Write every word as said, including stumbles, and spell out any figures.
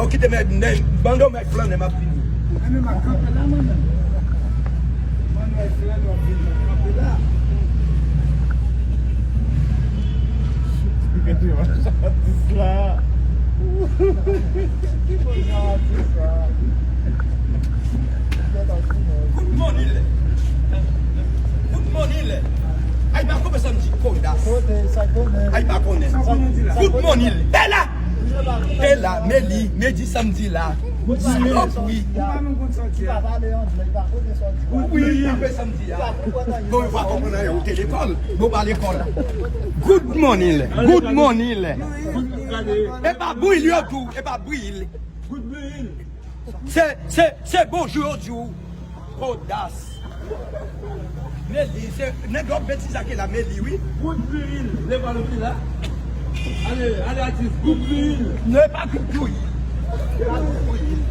Kite mèg, mèg, bando mèg flannè m ap vini. Mwen menm ap kanpe la, mwen menm. Mwen menm flannè ap vini, ap kanpe la. Gade yon atis la. Ki bon jan atis la. Good morning. Good morning. Ay, pa konprann sa m di, kodas. Kote, sa konnen. Ay, pa konnen. Sa konnen di la. Good morning. Bella! Te la, Meli, Medi samdi la. Salopri. Wi, tape samdi a. Bon, yo pa konprann anyen, ou te lekòl. Bon, pa lekòl. Good morning. Good morning. E pa bril yo tou, e pa bril. Se, se, se bonjou yo di w. Kodas. Meli, se nèg yo betiz ake la, Meli, wi. Good grill, leva le pila. Ale, ale atis, good grill. Ne pa good grill. Pa good grill.